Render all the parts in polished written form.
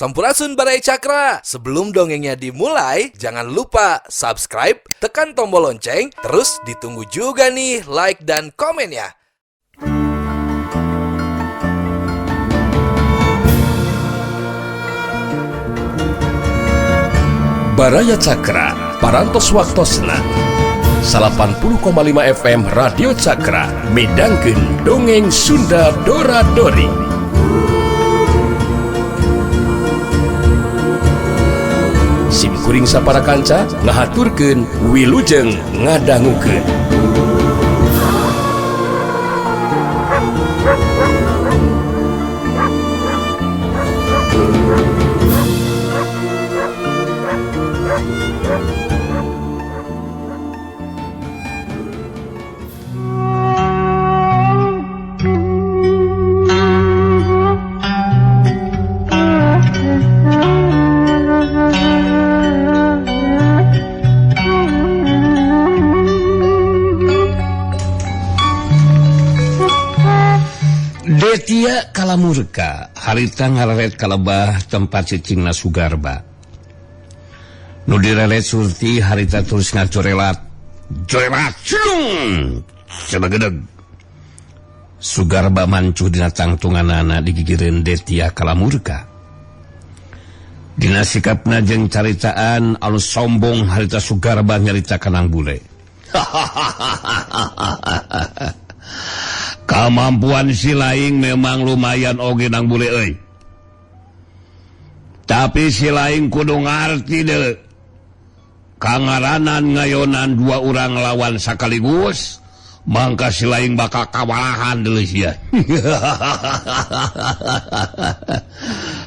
Sampurasun Baraya Cakra. Sebelum dongengnya dimulai, jangan lupa subscribe, tekan tombol lonceng, terus ditunggu juga nih like dan komennya. Baraya Cakra, Parantos Waktosna 80,5 FM Radio Cakra midangkeun dongeng Sunda Dora Dori. Sim kuring sapara kanca ngahaturkeun wilujeng ngadangukeun. Detia kalamurka harita ngararet kalebah tempat cicingna Sugarba. Nu direlet Surti harita terus ngacorelat. Jorelat cilung cenegedeg. Sugarba mancuh dina tangtunganana digigireun Detia kalamurka. Dina sikapna jeung caritaan anu sombong harita Sugarba nyarita kanang bule. Kamampuan si laing memang lumayan oge nang bule euy. Tapi si laing kudu ngarti deui. Kangaranan ngayonan dua urang lawan sakaligus, mangka si laing bakal kawalahan deui sia.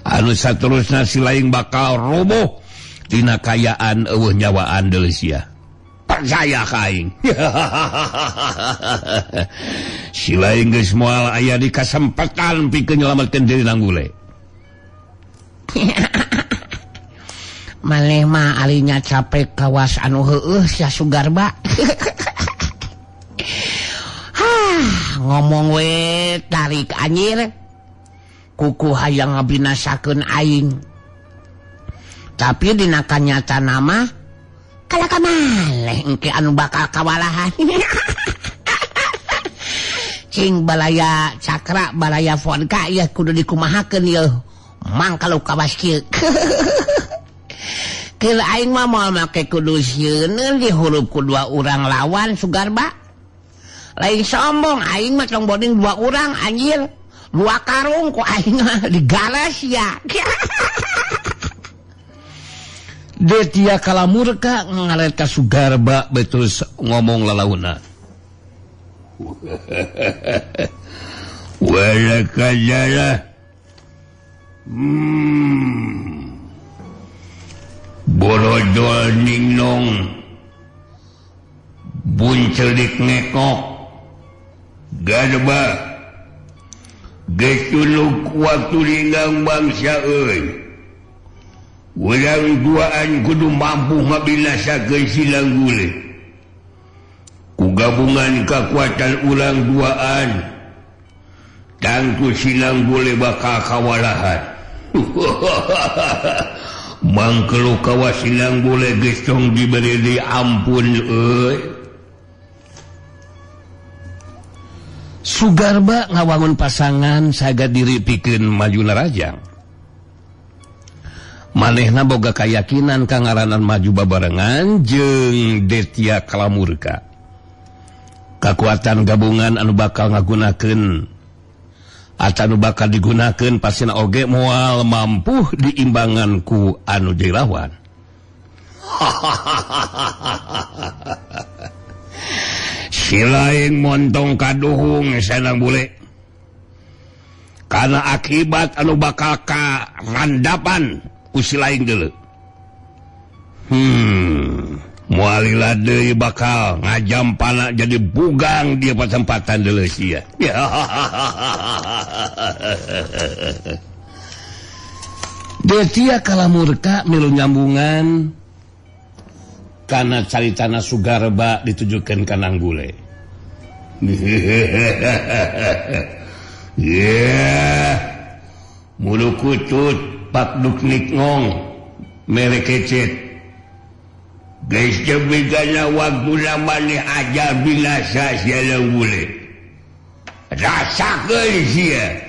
Anu saterusna si laing bakal roboh dina kayaan eueuh nyawaan deui sia. Percaya ka aing. Si laing geus moal aya di kasempatan pikeun nyelametkeun diri nang bule. Maneh mah alinya capek kawas anu heueuh sia Sugarba. Hah, ngomong we tarik anjir. Kuku hayang ngabinasakeun aing. Tapi dina kanyatana mah kalah ka maneh engke anu bakal kawalahan. Cing balaya Cakra balaya vodka ieu kudu dikumahakeun ieu. Mang kalau kawas kieu. Keul aing mah moal make kudu sieun dihurup ku dua urang lawan Sugarba. Lain sombong aing mah tong boding dua urang anjir. Dua karung ku aing mah digalas ya. Detia kalamurka ngaret ka Sugarba betul ngomong lalauna. Wala kajala. Borodol ningnong. Buncelik ngekok. Garba. Geus tunuk waktu linggang bangsa euy. Urang duaan kudu mampu ngabinasakeun silang gule. Ku gabungan kakuatan urang duaan, tangtu silang gule bakal kawalahan. Mangkelu kawas silang gule geus tong diberi di ampun euy. Sugarba ngawangun pasangan saga diri pikeun maju narajang. Manehna boga kayakinan kangaranan maju babarengan jeung Detia kalamurka. Kakuatan gabungan anu bakal ngagunakeun atawa anu bakal digunakeun pasina oge moal mampu diimbangan ku anu dilawan. Si lain montong kaduhung sanang bule. Karena akibat anu bakal karandapan ku si lain deuleu. Moalila deui bakal ngajampana jadi bugang dia patempatan deuleu sia. Detia kalamurka milu nyambungan kana caritana Sugarba ditujukeun ka Nang Bule. Yeah. Mulu kutut Pak Duknik ngong mere kecet. Geus demikian waktuna maneh aja binasa sia bule. Rasakeun sia.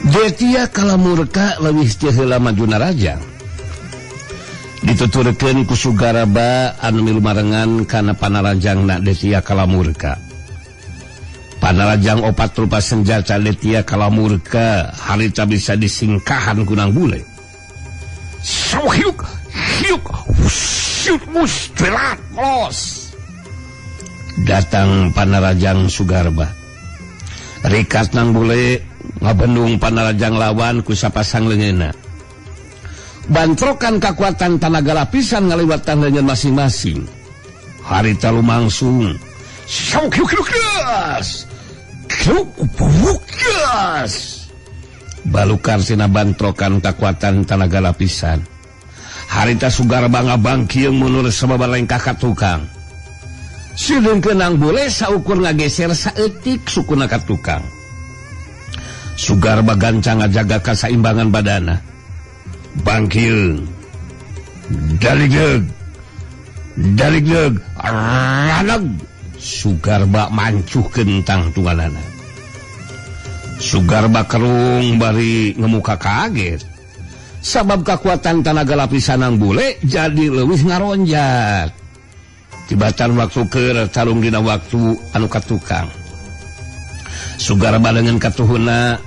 Detia kalamurka leuwih teu heula maju narajang. Dituturkeun ku Sugarba anu milu marengan kana panarajangna Detia Kalamurka. Panarajang opat rupa senjata Detia Kalamurka harita bisa disingkahan ku Nang Bule. Sauhyuk hyuk syut mustelat los. Datang panarajang Sugarba. Rikat Nang Bule ngabendung panarajang lawan ku sapasang leungeunna. Bantrokan kekuatan tanaga lapisan ngaliwatan leungeun masing-masing. Harita lumangsung. Balukar sina bantrokan kekuatan tanaga lapisan. Harita Sugarba ngabangkieung mundur sabab lengkah ka tukang. Sideungkeun Nang Bule saukur ngageser saeutik sukuna ka tukang. Sugarba gancang ngajaga kasaimbangan badana. Bangkil daligleg daligleg raneg. Sugarba mancuhkeun tangtunganana. Sugarba kerung bari ngemuka kaget sabab kakuatan tanaga lapisan Nang Bule jadi leuwih ngaronjat. Tibatan waktu keur tarung dina waktu anu katukang. Sugarba leungeun katuhuna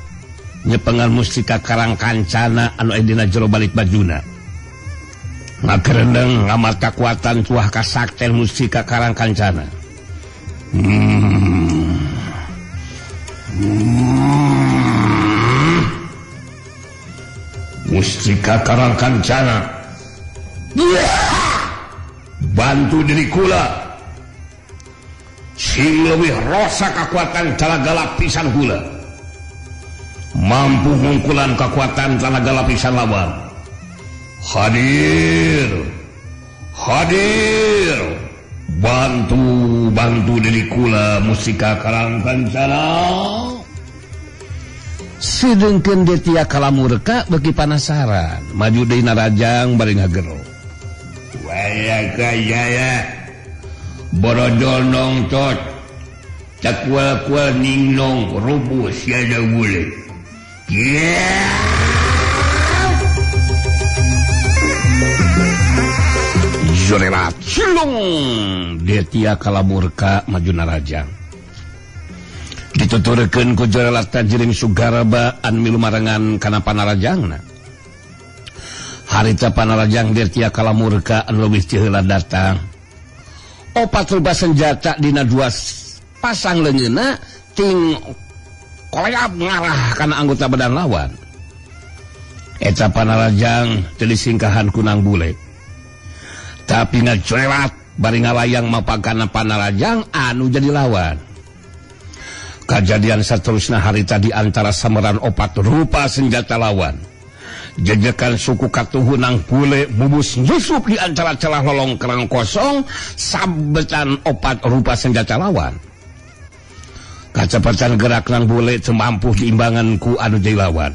nyepengan mustika karang kancana anu aya dina jero balik bajuna. Ngagerendeng ngamat kakuatan tuah kasakten mustika karang kancana. Mustika karang kancana, bantu diri kula sing leuwih rosa kakuatan tanaga lapisan kula. Mampu ngungkulan kekuatan tanaga lapisan lawan. Hadir, hadir, bantu bantu diri kula mustika karang kancana. Sideungkeun Detia Kalamurka beuki panasaran, maju deui narajang bari ngagero. Waya kaya borodol nongtot takwal-kwal ningnong rubuh siada bule. Jorelat cilung Detia Kalamurka maju narajang. Dituturkeun ku jorelat tajiring Sugarba anu milu marengan kana panarajangna. Harita panarajang Detia Kalamurka anu leuwih ti heula datang. Opat rupa senjata dina dua pasang leungeunna ting koleap ngarah kana anggota badan lawan. Eta panarajang teu disingkahan ku Nang Bule. Tapi ngacorelat bari ngalayang mapakana panarajang anu jadi lawan. Kajadian saterusna harita di antara sameran opat rupa senjata lawan. Jejekan suku katuhu Nang Bule bubus nyusup di antara celah lolong kerang kosong sabetan opat rupa senjata lawan. Kacepatan gerak Nang Bule teu mampu diimbangan ku anu jadi lawan.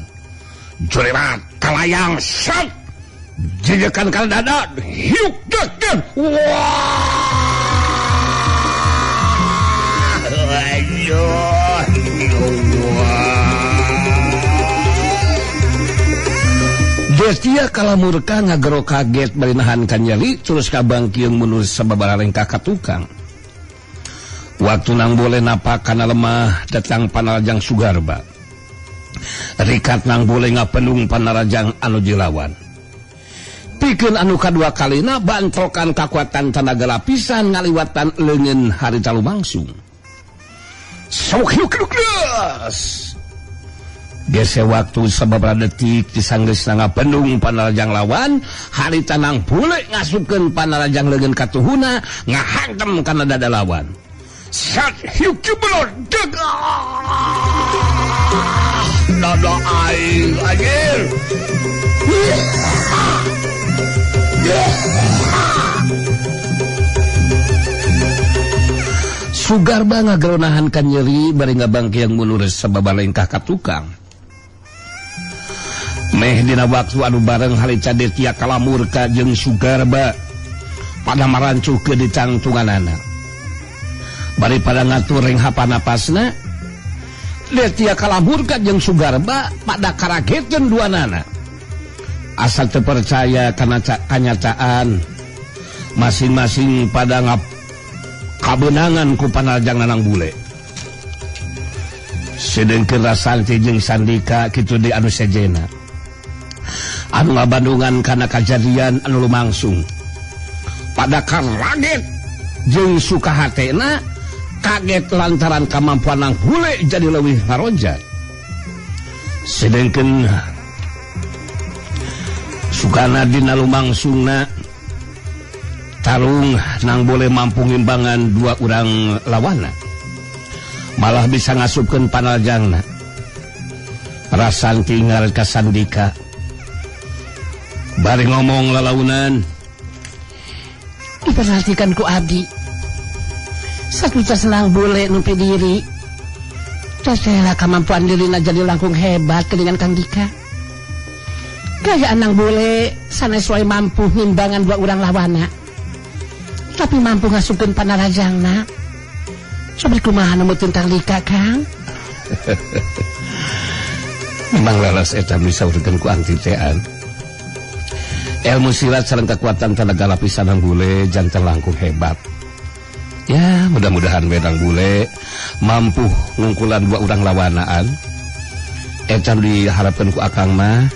Jorelat kalayang sat jejekan kana dada hiuk deg deg. Wah! Aduh. Detia Kalamurka ngagero kaget bari nahan kanyeri terus kabangkieung mundur sababaraha lengkah ka tukang. Waktu Nang Bule napak kana lemah datang panarajang Sugarba. Rikat Nang Bule ngapendung panarajang anu jilawan. Pikeun anu kadua kalina bantrokan kakuatan tanaga lapisan ngaliwatan leungeun harita lumangsung. Gese waktu sababaraha detik disanggeusna ngapendung panarajang lawan, harita Nang Bule ngasupkeun panarajang leungeun katuhuna ngahantem kana dada lawan. Sat hiuk belor deg. Dada aing anjir. Sugarba ngageronahan kan nyeri bari ngabangkiang mundur sababalengkah ka tukang. Meh dina waktu anu bareng harita Detia Kalamurka jeung Sugarba pada marancuh ke ditangtunganana. Bari pada ngatur renghapan napasna, Detia Kalamurka jeung Sugarba pada karageteun duanana. Asal teu percaya kana kanyataan masing-masing pada ngap kabenangan ku panarjang Nanang Bule. Sedengkeun Rasanti jeung Sandika kitu deui anu sejena. Anu ngabandungan kana kajadian anu lumangsung. Pada karaget jeung suka hatena kaget lantaran kamampuan Nang Bule jadi leuwih ngaronjat. Sedengkeun sukana dina lumangsungna tarung Nang Bule mampu ngimbangan dua urang lawana, malah bisa ngasupkeun panarjangna. Rasanti ngaret ka Sandika bari ngomong lalaunan, diperhatikan ku abdi satutas Nang Bule numpi diri cacela kemampuan dirina jadi langkung hebat keningan Kang Dika. Gaya Nang Bule sanes wae mampu ngimbangan dua urang lawana, tapi mampu ngasupkeun panarajangna. Coba kumaha nemutin Kang Dika, Kang? Memang laras eta misaurkeun ku angtitean. Ilmu silat sareng kekuatan tenaga lapisan Nang Bule janten langkung hebat. Ya, mudah-mudahan we Nang Bule mampu ngungkulan dua urang lawanaan. Eta diharapkeun ku akang mah.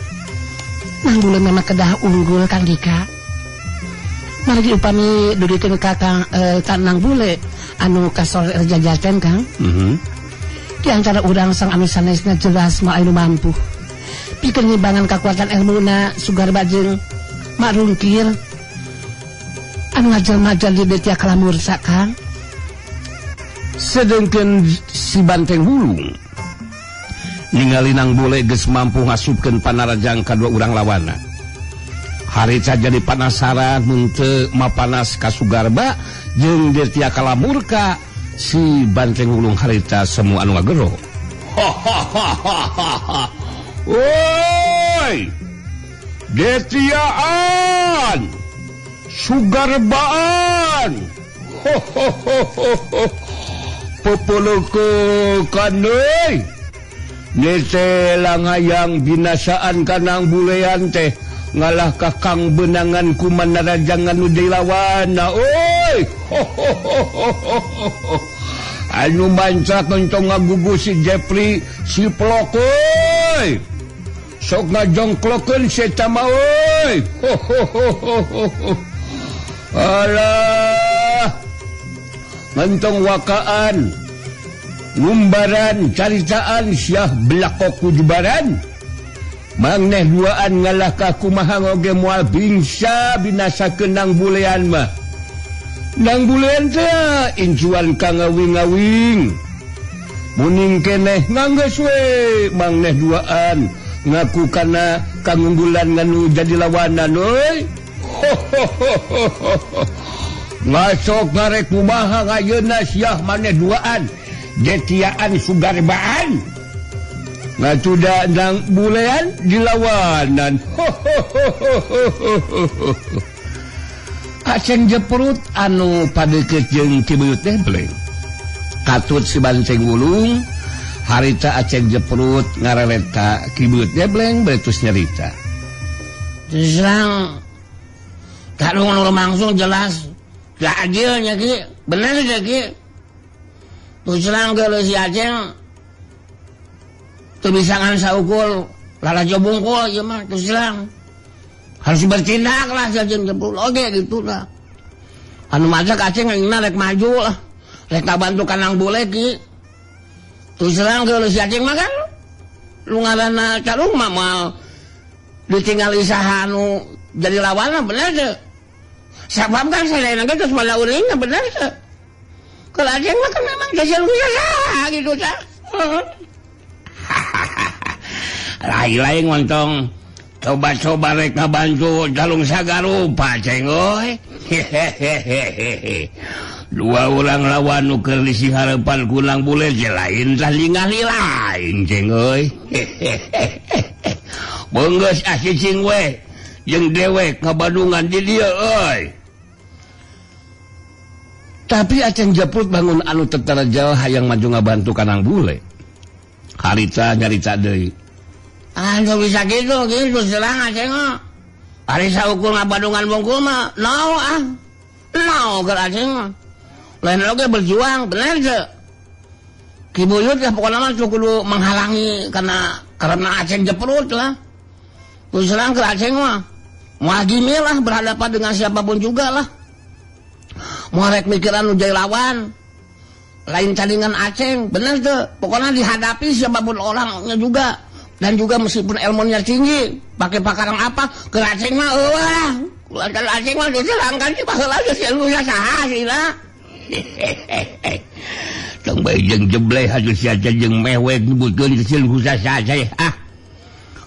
Nang Bule memang kedah unggul Kang Dika. Margi upami dudikeun ka Kang Nang Bule anu kasor jajaten Kang. Di antara urang sang anu sanesna jelas mah anu mampu. Pikeun ngimbangan kakuatan ilmuna Sugarba jeung Mak Rungkir anu ngajelma di Detia Kalamursa Kang. Sedengkeun si Banteng Wulung ningali Nang Bule geus mampu ngasupkeun panarajang ka dua urang lawana. Harita jadi panasaran mun teu mapanas ka Sugarba jeung Detia Kalamurka. Si Banteng Wulung harita semua anu ngagero. Woi, Detiaan, Sugarbaan, pepulukukan euy. Nete langayang binasaan kanang bulean teh ngalah ka Kang benangan ku manarajangan nu dilawana euy. Anu mancak entong ngagugu si Jepri si Plok euy. Sok ngajongklokeun si eta mah euy. Alah, ngentong wakaan ngumbaran caritaan syah belakok kujubaran. Mangneh duaan ngalah ka kumaha oge moal bingsa binasakeun Nang Bulean mah. Nang Bulean teh incuan ka ngawing-ngawing. Muning keneh nganggeus we mangneh duaan ngaku kana kangunggulan nganu jadi lawanan euy. Ngasok ngarek kumaha ayeuna siah maneh duaan Detiaan Sugarbaan. Ngatuda Nang Bulean dilawanan. Aceng Jeprut anu padeukeut jeung Ki Buyut Debleng. Katut si Banteng Wulung harita Aceng Jeprut ngarelet ka Ki Buyut Debleng beutus nyarita. Terang tarung nu langsung jelas gak adilnya Ki, bener ya Ki. Terus terang geuleuh si Aceng teu bisa ngan saukul lalajo bungkul ieu mah. Terus terang harus bertindak lah si Aceng Jeprut oge gitu lah. Anu majak Aceng ayeuna rek maju lah, rek ngabantu ka Nang Bule Ki. Terus terang geuleuh si Aceng mah kan lu ngaranna carung mah moal ditinggali saha anu jadi lawanna bener teu. Sabab kan sadayana ge geus pada uringna bener teu. Kalau Aceng mah kan memang geus saha gitu tah. Lain-lain ngontong Coba-coba rek ngabantu Calung Sagarupa ceng euy. Hehehehe. Dua orang lawan nu keur disiharepan ku Nang Bule lain tah ningali lain ceng euy. Hehehehe. Beunggeus ah cicing we jeung dewek ngabadungan di dieu euy. Tapi Aceng Jeprut bangun anu tetara jauh hayang maju ngabantu ka Nang Bule. Harita nyarita deui. Ah, bisa gitu, gitu serang Aceng mah. Ari saukur ngabadungan bungkul mah, no ah. No keur Aceng mah. Lain oge berjuang, bener teu? Ki Buyut ya pokona mah kudu menghalangi karena Aceng Jeprut lah. Terus serang ke Aceng mah. Moal gimil lah berhadapan dengan siapapun juga lah. Moal rek mikiran nu jadi lawan. Lain tandingan Aceng, bener teu? Pokona dihadapi siapapun orangnya juga. Dan juga meskipun ilmunya tinggi, pakai pakarang apa, ke Aceng mah eueuh. Ke Aceng mah diserang kan si baheula geus ilmunya saha sih lah. Hehehe. Tong bae jeung jebleh atuh sia jeung mewek nyebutkeun sieun ku saha ah.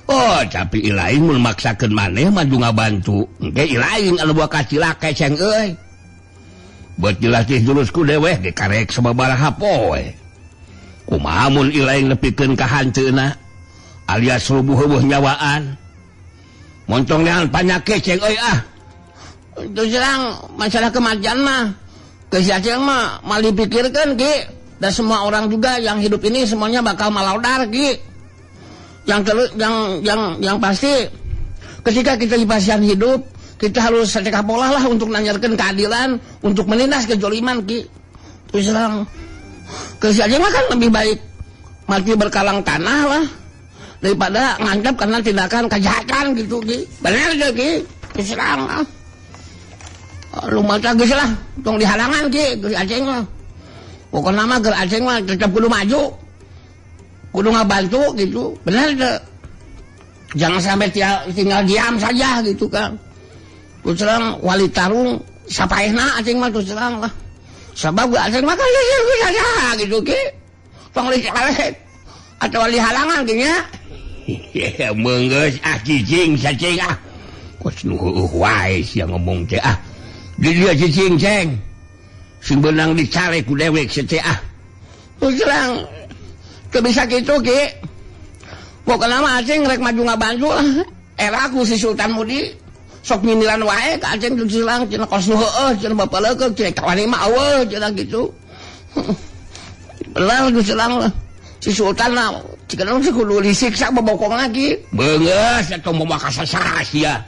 Oh, tapi ilaing mun maksakeun maneh maju ngabantu. Engke ilaing anu buah kacilaka ceng euy. Buat dilatih jurus ku dewek ge karek sababaraha poe. Kumaha mun ilaing nepikeun ka hanteuna? Alias rubuh-rubuh nyawaan. Montong neangan panyakit ceng euy ah. Terus serang masalah kematian mah ke si Aceng mah mal dipikirkan Ki. Dan semua orang juga yang hidup ini semuanya bakal malaudar Ki. Yang pasti ketika kita di pasien hidup, kita harus secara pola lah untuk nanyakan keadilan, untuk menindas kejoliman Ki. Terus serang ke si Aceng mah kan lebih baik mati berkalang tanah lah daripada ngancam karena tindakan kejahatan gitu Ki. Bener tuh Ki. Diserang ah. Lumata geus lah, tong dihalangan Ki, geus Aceng mah. Pokona mah keur Aceng mah tetep kudu maju. Kudu ngabantu gitu. Bener tuh. Jangan sampai tinggal diam saja gitu kan. Terus serang wali tarung sapaehna Aceng mah terus serang lah. Sabab Aceng mah kan geus gitu Ki. Tong dicaret atau dihalangan Ki nya. Menggeus ah cicing cacing ah. Kos nu heueuh wae sia ngomong teh ah. Di dieu cicing ceng. Sing beunang dicare ku dewek sia teh ah. Terus terang teu bisa kitu Ki. Pokona mah Aceng rek maju ngabantu lah. Era ku si Sultan Mudi sok nyindiran wae ka Aceng terus terang cenah kos nu heueuh cenah bapaleukeun cenah kawani mah eueuh cenah gitu. Belah terus terang lah. Si Sultan lah, jika nong kudu disiksa bobokong lagi. Beungeus atuh moal kasasah sia.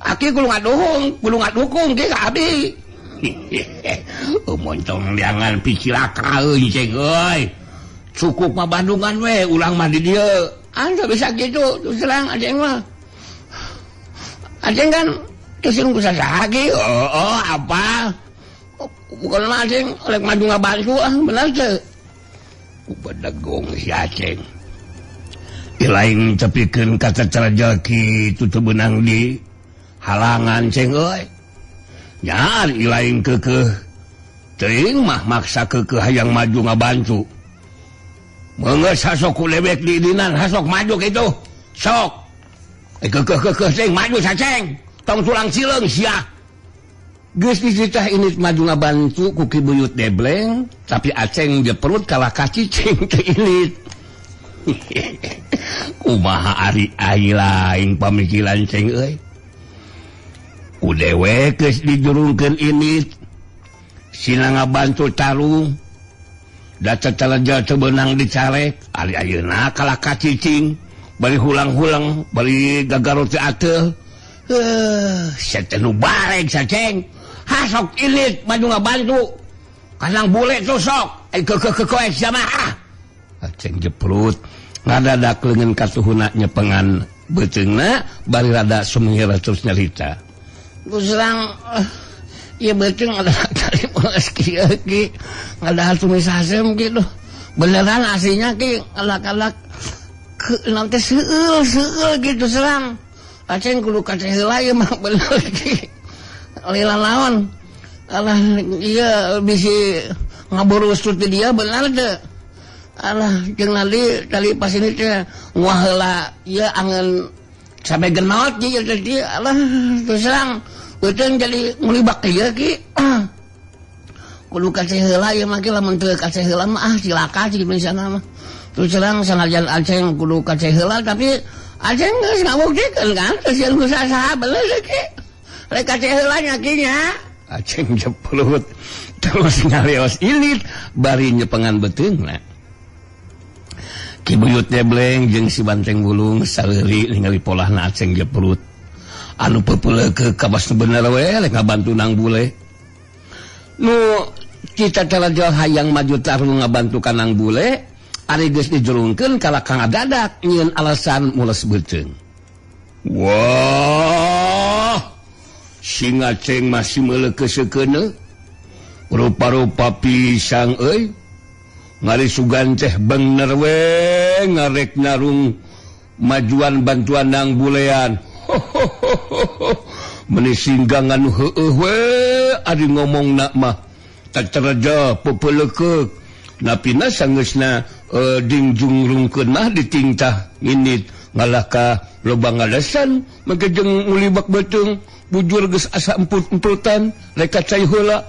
Aki kudu ngaduhung, kudu ngadukung ki ka abdi. Montong liangan picilaka euy ceng euy. Cukup mah Bandungan we, ulang mah di dieu. Ah, teu bisa kitu, terus terang Aceng mah. Aceng kan teu sieun ku sasaha ki. Oh, apa? Bukan mah Aceng rek maju ngabantu ah, bener teu. Bedegong si Aceng. Ilaing tepikeun ka tetraja kitu teu beunang di halangan ceng euy. Nya ilaing keukeuh teuing mah maksa keukeuh hayang maju ngabantu. Meungeus hasok ku dewek di dinan hasok maju kitu. Sok. Keukeuh-keukeuh ceng maju saceng. Tong tulang sileung sia. Geus dititah ini maju ngabantu ku Ki Buyut Debleng, tapi Aceng Jeprut kalah ka cicing teu ilit. Kumaha ari ai lain pamikiran ceng euy. Ku dewek geus dijurungkeun init. Sina ngabantu tarung. Da ceceleja teu beunang dicarek, ari ayeuna kalah ka cicing, bari hulang-hulang, bari gagaro teu ateuh. Heuh, teh nu bareg saceng. Hasok ilit maju ngabantu. Kanang bule tuh sok. Ai keukeuh sia mah. Aceng Jeprut ngadadak leungeun katuhuna nyepengan beuteungna bari rada sumingir terus nyarita. Terus terang ieu beuteung ada tali moles kieu Ki. Ngadahar tumis asem gitu. Beneran aslinya Ki alak-alak ke nanti seueul seueul gitu serang. Aceng kudu kaceh heula ieu mah bener Ki. Lila lawan. Alah ieu bisi ngaborus teh dia bener teu. Alah jeung nadi tali pas ini teh nguah heula ieu angeun Sampai genot jadi alah terus terang beuteung jadi ngulibak ieu ki. Kudu kasih heula ieu mah ki lamun teu kasih heula mah ah cilaka cik misalna mah. Terus terang sanajan Aceng kudu kasih heula tapi Aceng geus ngabuktikeun kan teu sieun ku saha beuleuh ki. Rek kasih heula nya ki nya. Aceng jeprut terus nyarios ilit bari nyepengan beuteungna. Ki Buyut Debleng jeung si Banteng Wulung sareuri ningali polahna Aceng jeprut. Anu peupeuleukeuk kabas nu bener we rek ngabantu nang bule. Nu kita telajol hayang maju tarung ngabantu ka nang bule, ari geus dijurungkeun kalah kang adadak nyieun alasan mules beuteung. Wah, si Aceng masih meuleukeuseukeun rupa-rupa pisang euy. Ngari sugan teh bener we ngarek narung majuan bantuan nang bulean. Meni singgangan heueuh we ari ngomongna mah tatereja peupeuleukeuk napina sangeusna dingjungrungkeun mah ditingtah nginit ngalah ka loba ngalesan mangke jeung ngulibak beuteung bujur geus asa emput-emputan rek ka cai heula.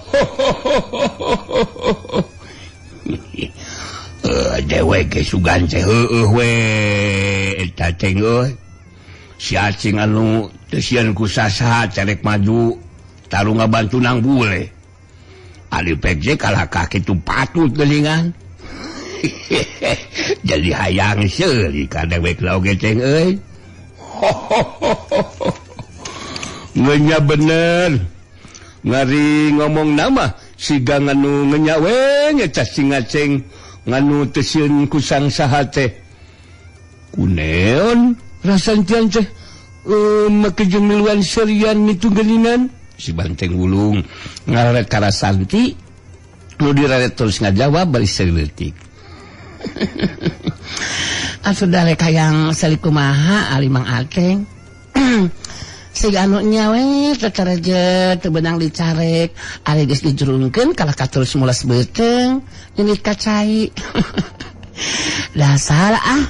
Dewek ge sugan teh heueuh we eta ceng euy. Si Aceng anu teu sieun ku sasaha carek maju tarung ngabantu nang bule. Ari pek je kalah ka kitu patut geuningan. Jadi hayang seuri ka dewek oge ceng euy. Ngenya bener. Ngari ngomong nama siga nganu ngenya we nya si Aceng nganu teu sieun ku sangsaha teh. Kuneon rasantian teh make jeung miluan serian nitu geuningan. Si Banteng Wulung ngararet ka Rasanti nu diraret terus ngajawab bari saeutik. Asudah rek hayang seuli kumaha ari Mang Aceng. Siga anu nya we teu teu beunang dicarek ari geus dijurungkeun kalah ka terus mulas beuteung nyeunit ka cai. Dasar ah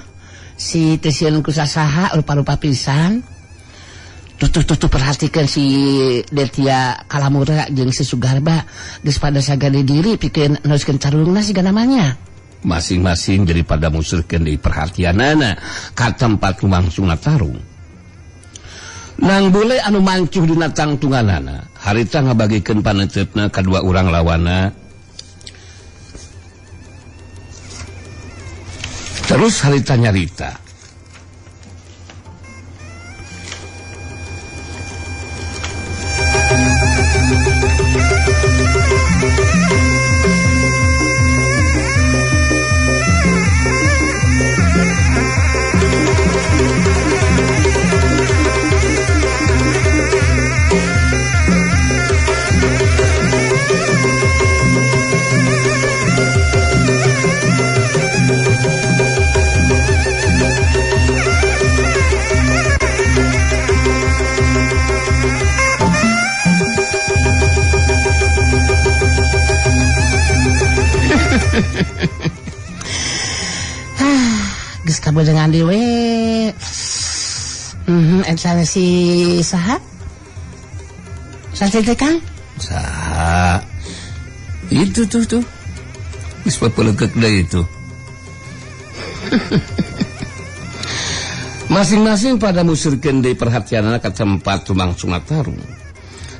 si teu sieun ku sasaha rupa-rupa pisan. Tutuh-tutuh perhatikan si Detia Kalamura jeung si Sugarba geus pada sagade diri pikeun neruskeun carungna siga namanya. Masing-masing jadi pada musurkeun deui perhatianana ka tempat lumangsungna tarung. Nang bule anu mancuh dina tangtunganana harita ngabagikeun paneuteup kadua urang lawana. Terus harita nyarita. Geus kabeunangan deui we. Eta si saha? Saha teh Kang? Saha? Itu tuh tuh. Geus papeuleukeup deui itu. Masing-masing pada musurkeun deui perhatianana ka tempat lumangsungna tarung.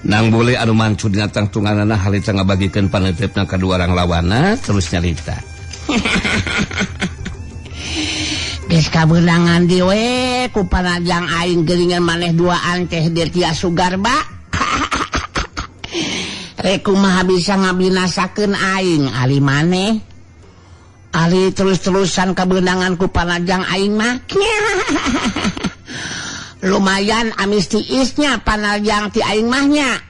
Nang boleh anu mancu dina tangtunganana harita ngabagikeun paneuteup kadua orang lawana terus nyarita. Geus kabeunangan deui we ku panajang aing geuningan maneh duaan teh Detia Sugarba. Rek kumaha bisa ngabinasakeun aing ari maneh. Ari terus-terusan kabeunangan ku panajang aing mah. Lumayan amis tiisnya panajang ti aing mahnya.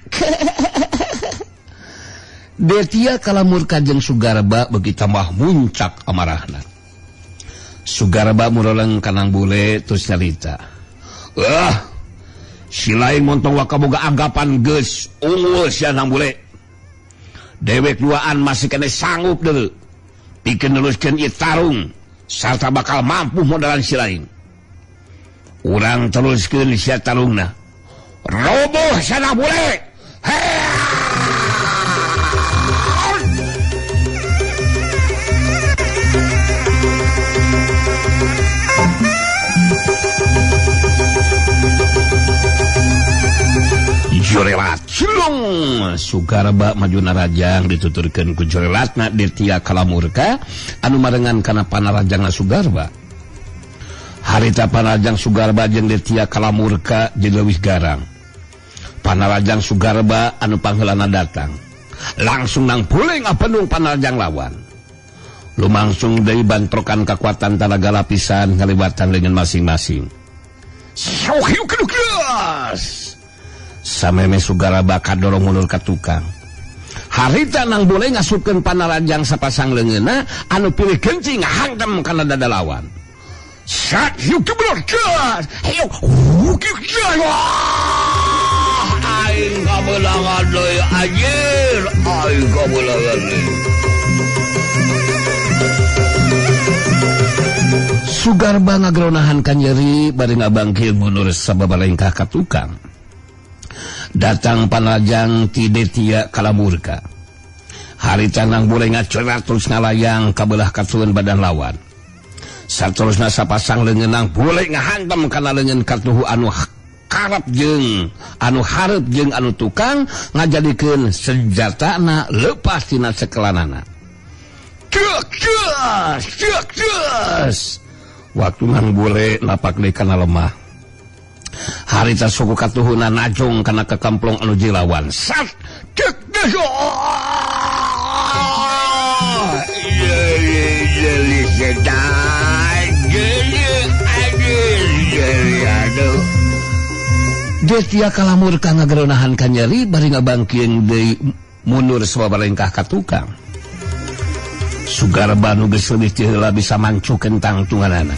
Detia kalamurka jeung Sugarba beuki tambah muncak amarahna. Sugarba muroleng kanang bule terus nyarita. Ah, si lain montong wakaboga anggapan geus unggul sia nang bule. Dewek duaan masih kene sanggup deui. Pikeun neruskeun ieu tarung sarta bakal mampu modalan si lain. Urang teruskeun sia tarungna. Roboh sana bule. Jorelat cilung Sugarba maju narajang dituturkeun ku jorelatna Ditya Kalamurka anu marengan kana panarajangna Sugarba. Harita panarajang Sugarba jeung Ditya Kalamurka jeung leuwih garang. Panarajang Sugarba anu pangheulana datang langsung nang bule ngapendung panarajang lawan. Lumangsung deui bantrokan kakuatan tanaga lapisan ngaliwatan leungeun masing-masing. Sameme Sugarba kadorong mundur ka tukang. Harita nang bule ngasupkeun panarajang sapasang leungeunna anu pilih kencing hangtem kana dada lawan. Sat aing kabelangan deui anjir, aing kabelangan deui. Sugarba ngagronahan kanyeri bari ngabangkil mundur sababalengkah ka tukang. Datang panarajang ti Ditya Kalamurka. Harita nang bule ngacerat terus ngalayang kabelah katueun badan lawan. Saterusna sapasang leungeun nang bule ngahantem kana leungeun katuhu anu karep jeung anu hareup jeung anu tukang ngajadikeun senjatana leupas tina cekelanana. Waktu nang bule napak deui kana lemah. Harita suku katuhuna najong kana kekamplong anu jilawan. Sat cek Ditya Kalamurka ngageronahan kanyeri bari ngabangkieun deui mundur sababalengkah ka tukang. Sugarba nu geus leuwih ti heula bisa mancukeun tangtunganana.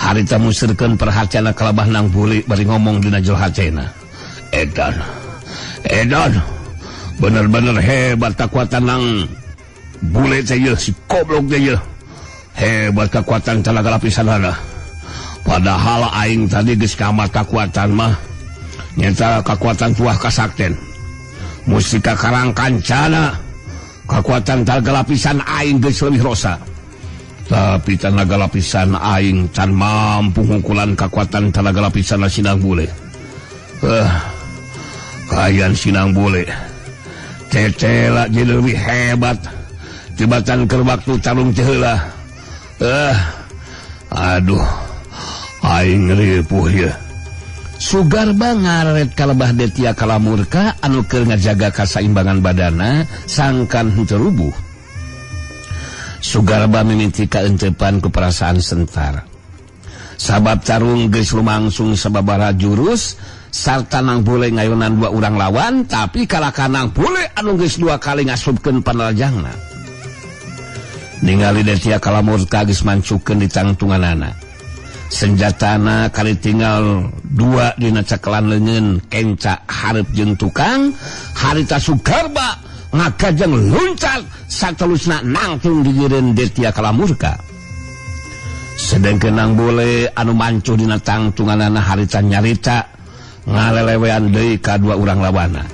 Harita musirkeun perhatianna kalabah nang bule bari ngomong dina jero hatena. Edan. Edan. Bener-bener hebat kekuatan nang bule teh yeuh, si goblok teh yeuh. Hebat kekuatan tenaga lapisanana. Padahal aing tadi geus kamat kekuatan mah nyata kekuatan tuah kasakten. Musika karang kancana kekuatan tenaga lapisan aing geus leuwih rosa. Tapi tenaga lapisan aing can mampu ngungkulan kekuatan tenaga lapisan sinang bule. Kayan sinang bule. Tetela jadi lebih hebat tibatan keur waktu tarung teh heula. Aduh, aing ripuh ye. Sugarba ngaret kalebah Ditya Kalamurka anu keur ngajaga kasaimbangan badana sangkan henteu rubuh. Sugarba mimiti kaentepan ku perasaan sentar. Sabab tarung geus lumangsung sababaraha jurus sarta nang bule ngayonan dua urang lawan, tapi kalahka nang bule anu geus dua kali ngasupkeun panarajangna. Ningali Ditya Kalamurka geus mancukeun di tangtunganana. Senjatana kali tinggal dua dina cekelan leungeun kenca hareup jeung tukang, harita Sugarba ngagajeng luncat satelusna nangtung digireun Ditya Kalamurka. Sedengkeun nang bule anu mancuh dina tangtunganana harita nyarita ngalelewean deui ka dua urang lawana.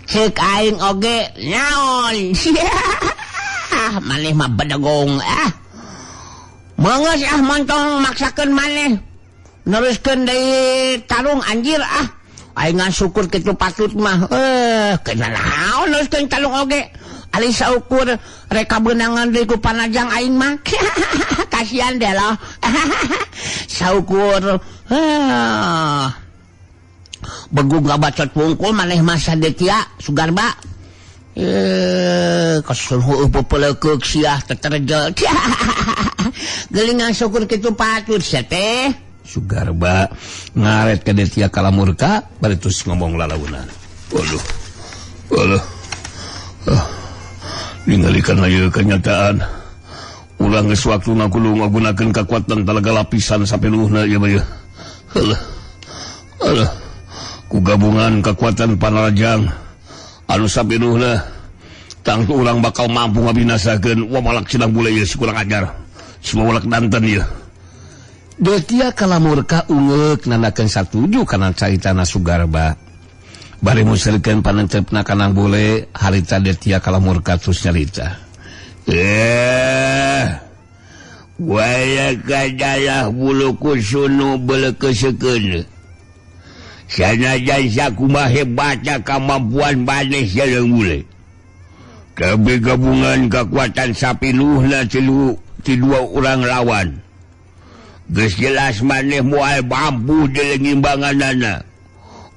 Ceuk aing oge naon. Maneh mah bedegong ah. Meungeus ah montong maksakeun maneh. Neruskeun deui tarung anjir ah. Aing syukur kitu patut mah. Kena naon neruskeun tarung oge. Ari saukur reka beunangan deui ku panajang aing mah. Kasihan deh loh. Saukur begung ngabacot wungkul maneh mah Sadetya Sugarba. Kesel heueuh pepelekeuk siah teterjel. Geulingan syukur kitu patut sia teh. Sugarba ngaret ke Ditya Kalamurka bari terus ngomong lalaunan. Waduh. Waduh. Ninggalikan ieu kenyataan. Urang geus waktuna kudu ngagunakeun kakuatan talaga lapisan sapenuhna ieu mah ieu. Heuh. Aduh. Ku gabungan kekuatan panarajang anu sapenuhna tangtu urang bakal mampu ngabinasakeun wamalak sidang bule ieu si kurang ajar. Semua ulek danten ieu. Detia Kalamurka ungeuk nandakeun satuju kana caritana Sugarba. Bari museureurkeun panentepna ka Nang Bule, harita Detia Kalamurka terus nyarita. Waya kadalah bulu kusunu belekeusekeun. Sanajan sakumaha hebatna kamampuan maneh sareng bule. Tapi gabungan kekuatan sapiluhna ti dua urang lawan. Geus jelas maneh moal mampu dilengimbanganana.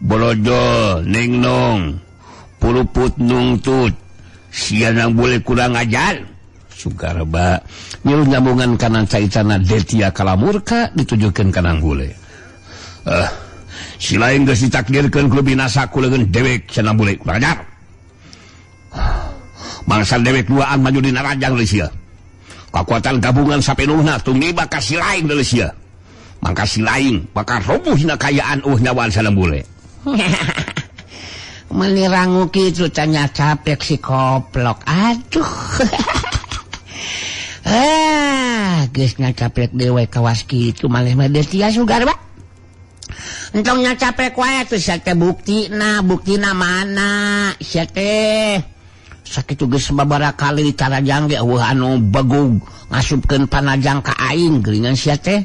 Brodol ningnong, puruput nungtut, sia nang bule kurang ajar. Sugarba nyilu nyambungan kana caritana Detia Kalamurka ditujukeun ka Nang Bule. Si lain geus ditakdirkeun kudu binasa ku leungeun dewek cenah bule kurang ajar. Mangsa dewek duaan maju dina rajang deui sia. Kakuatan gabungan sapenuhna tumiba ka si lain deui sia. Mangka si lain bakal robuh dina kayaan nyawaan sanang bule. Menirangu kitu tanya capek si koplok. Aduh. Geus nyacapek dewe kawas kitu maneh mah Detia Sugarba. Entong nyacapek wae teh sia teh buktina, buktina mana sia teh. Sakitu geus sababaraha kali ditarajang ge eueuh anu begug ngasupkeun panajang ka aing geuningan sia teh.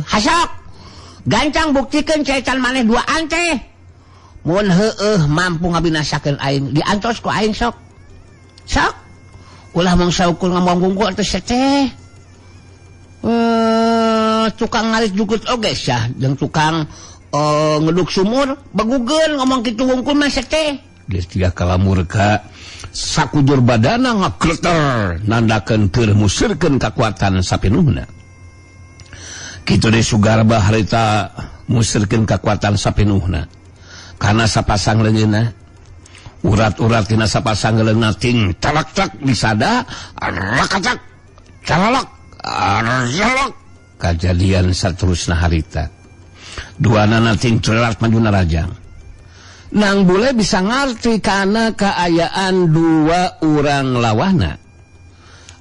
Hasok. Gancang buktikeun caitan maneh duaan teh. Mun heueuh mampu ngabinasakeun aing, diantos ku aing sok. Sok. Ulah mung saukur ngomong gunggu teh sia teh. Tukang ngarit jukut oge sah jeung tukang ngeduk sumur begugeun ngomong kitu wungkul mah sia teh. Detia Kalamurka sakujur badana ngakleter nandakeun keur musirkeun kakuatan sapinuhna. Kitu deui Sugarba harita musirkeun kakuatan sapinuhna. Kana sapasang leungeunna urat-urat tina sapasang leungeunna ting talak-tak disada rakatak calalak arjalak kajadian saterusna harita. Duanana ting celat maju narajang. Nang Bule bisa ngarti kana kaayaan dua urang lawana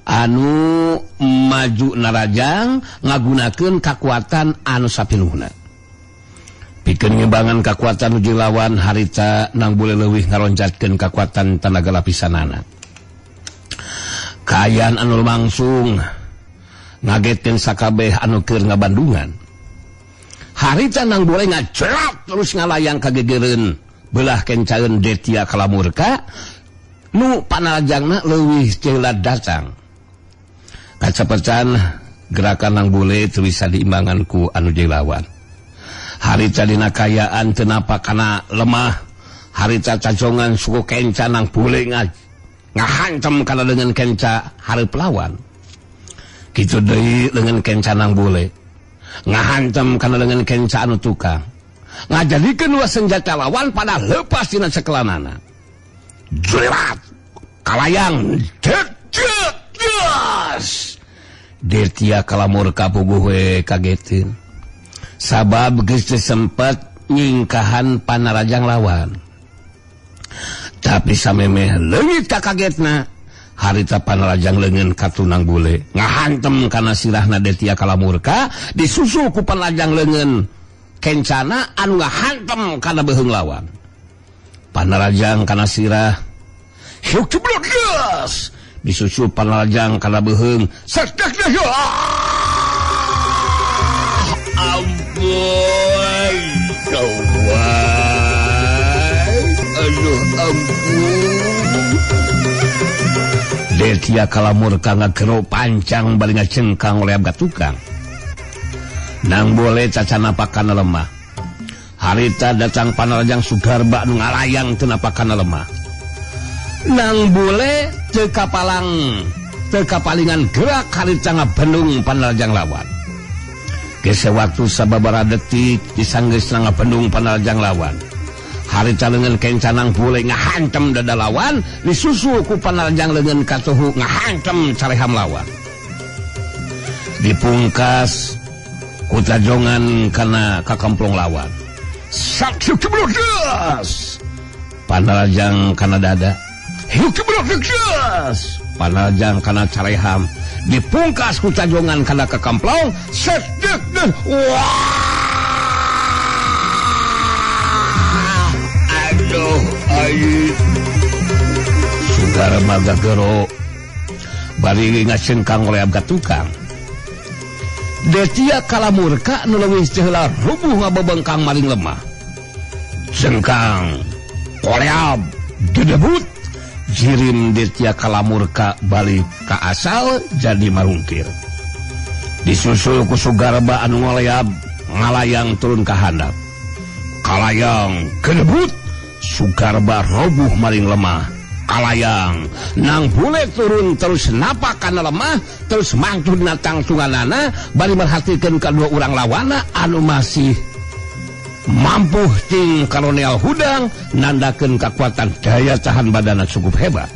anu maju narajang ngagunakeun kakuatan anu sapinuhna. Pikeun ngembangan kakuatan uji lawan harita Nang Bule leuwih ngaroncatkeun kakuatan tanaga lapisanana. Kaayaan anu langsung ngagetkeun sakabeh anu keur ngabandungan. Harita Nang Bule ngacelat terus ngalayang kagegereun belah kencaeun Detia Kalamurka nu panalajangna leuwih ceula datang. Kacepetan gerakan Nang Bule teu bisa diimbangan ku anu jeung lawan. Harita dina kayaan teu napa kana lemah, harita cacongan suku kenca Nang Bule ngahantem kana leungeun kenca hareup lawan. Kitu deui leungeun kenca Nang Bule ngahantem kana leungeun kenca anu tukang. Ngajadikeun dua senjata lawan pada lepas dina cekelanana. Jelat kalayang das. Detia Kalamurka puguh we kagetin. Sabab geus teu sempet nyingkahan panarajang lawan. Tapi samemeh leungit kakagetna, harita panarajang leungeun katunang Bule ngahantem kana sirahna Detia Kalamurka disusul ku panarajang leungeun kencana anu ngahantem kana beuheung lawan. Panarajang kana sirah hiuk ceblok disusul panarajang kana beuheung sedak. Ampun kawai, aduh ampun. Detia Kalamurka ngagero pancang bari ngacengkang oleh abga tukang. Nang Bule cacana pakana lemah. Harita datang panarajang Sugarba anu ngalayang teu napakana lemah. Nang Bule teu kapalang teu kapalingan gerak harita ngabendung panarajang lawan. Gese waktu sababaraha detik disanggeus ngabendung panarajang lawan. Harita leungeun kenca Nang Bule ngahantem dada lawan, disusul ku panarajang leungeun katuhu ngahantem careham lawan. Dipungkas ku tajongan kana kakamplong lawan. Sak ceblok. Panarajang kana dada. Hiuk ceblok. Panarajang kana careham. Dipungkas ku cajongan kana kakamplong set dek dek wah aduh ayu Sugarba gagero bari ngacengkang ngoleab ka tukang. Detia kalamurka nu leuwih ceheula rubuh ngabebengkang maring lemah. Cengkang koleab dedebut jirim Detia kalamurka balik ka asal jadi marungkir. Disusul ku Sugarba anu ngoleab ngalayang turun ka handap. Kalayang kedebut Sugarba robuh maring lemah. Kalayang nang bule turun terus napak kana lemah terus mangtuh dina tangtunganana bari merhatikeun kadua urang lawana anu masih mampuh ting kolonel hudang nandakeun kakuatan daya tahan badana cukup hebat.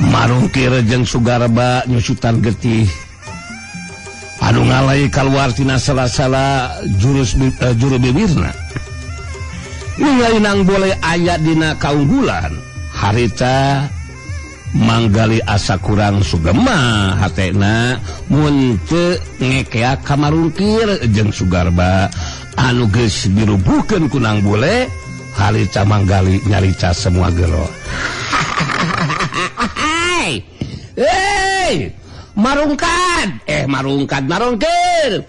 Marungkir jeung Sugarba nyusutan getih anu ngalai kaluar tina sala-sala jurus juru bibirna. Ningali nang boleh aya dina kaunggulan harita manggali asa kurang sugema hatena mun teu ngekea ka Marungkir jeung Sugarba anu geus dirubuhkeun ku nang bule harita manggali nyarita semua gero. Hei marungkad marungkad marungkir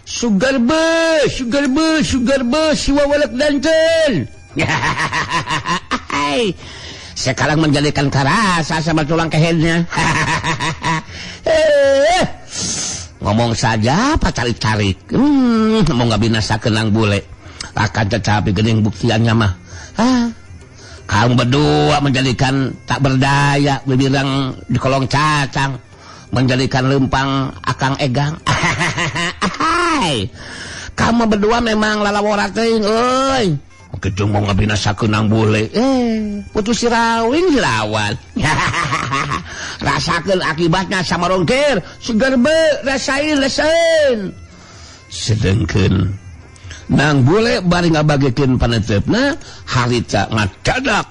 Sugarba Sugarba Sugarba siwa walak danten. Sekarang menjadikan karasa sama tulang kehennya. Ngomong saja apa tarik-tarik. Mau nggak binasa kenang bule. Akan tetapi gening buktiannya mah. Kamu berdua menjadikan tak berdaya, bilang di kolong cacang, menjadikan lempang akang egang. Kamu berdua memang lalawora teuing euy. Kitu mau ngabinasakeun nang bule. Putus sirawing silawan. Rasakeun akibatnya sama rongkir, Sugarba rasain lesen. Sedengkeun nang bule bari ngabagikeun paneuteup harita ngadadak